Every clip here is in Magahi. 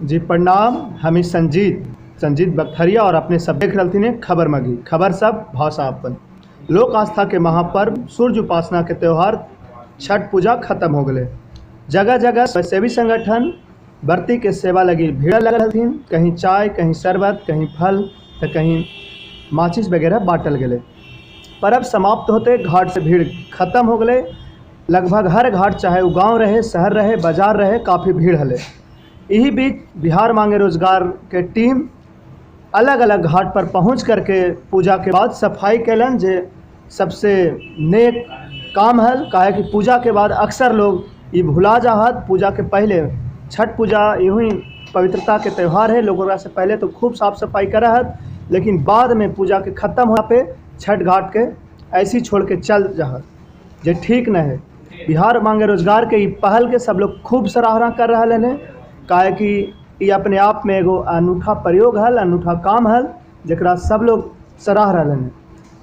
जी प्रणाम। हम ही संजीत संजीत बखरिया और अपने सब देख रहलथिन खबर मगही, खबर सब भाषा अपन। लोक आस्था के महापर्व सूर्य उपासना के त्यौहार छठ पूजा खत्म हो गए। जगह जगह स्वयंसेवी संगठन व्रती के सेवा लगी भीड़ लगल हथिन। कहीं चाय, कहीं शरबत, कहीं फल तो कहीं माचिस वगैरह बांटल गए। पर्व समाप्त होते घाट से भीड़ खत्म हो गए। लगभग हर घाट, चाहे वो गांव रहे, शहर रहे, बाजार रहे, काफ़ी भीड़ हले। यही बीच बिहार मांगे रोजगार के टीम अलग अलग घाट पर पहुंच करके पूजा के बाद सफाई कैलन, जे सबसे नेक काम हल। काहे कि पूजा के बाद अक्सर लोग ये भुला जाहत। पूजा के पहले छठ पूजा यूँ ही पवित्रता के त्यौहार है, लोग ओकरा से पहले तो खूब साफ सफाई करहत, लेकिन बाद में पूजा के खत्म होने पे छठ घाट के ऐसी छोड़ के चल जाहत, जे ठीक न है। बिहार मांगे रोजगार के ई पहल के सब लोग खूब सराहना कर रहा है। काहे कि ये अपने आप में एगो अनूठा प्रयोग हल, अनूठा काम हल, जकरा सब लोग सराह रहे हैं।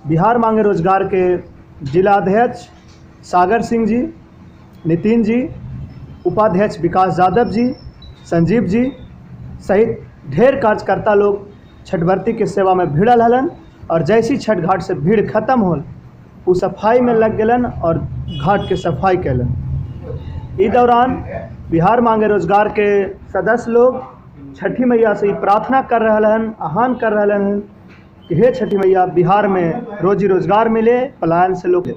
बिहार मांगे रोजगार के जिलाध्यक्ष सागर सिंह जी, नितिन जी, उपाध्यक्ष विकास यादव जी, संजीव जी सहित ढेर कार्यकर्ता लोग छठव्रती के सेवा में भिड़ल हलन और जैसी छठ घाट से भीड़ खत्म होल उ सफाई में लग गलन और घाट के सफाई कैलन। इस दौरान बिहार मांगे रोजगार के सदस्य लोग छठी मैया से प्रार्थना कर रहे हन, आह्वान कर रहे हन कि हे छठी मैया, बिहार में रोजी रोजगार मिले, पलायन से लोग।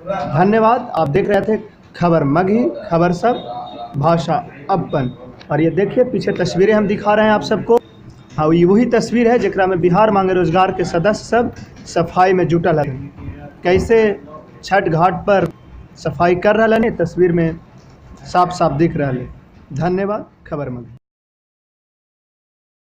धन्यवाद। आप देख रहे थे खबर मगही, खबर सब भाषा अपन। और ये देखिए पीछे तस्वीरें हम दिखा रहे हैं आप सबको। हाँ, ये वही तस्वीर है जकरा में बिहार मांगे रोजगार के सदस्य सब सफाई में जुटल है। कैसे छठ घाट पर सफाई कर रहा है, तस्वीर में साफ साफ दिख रहा है। धन्यवाद। खबर मगही।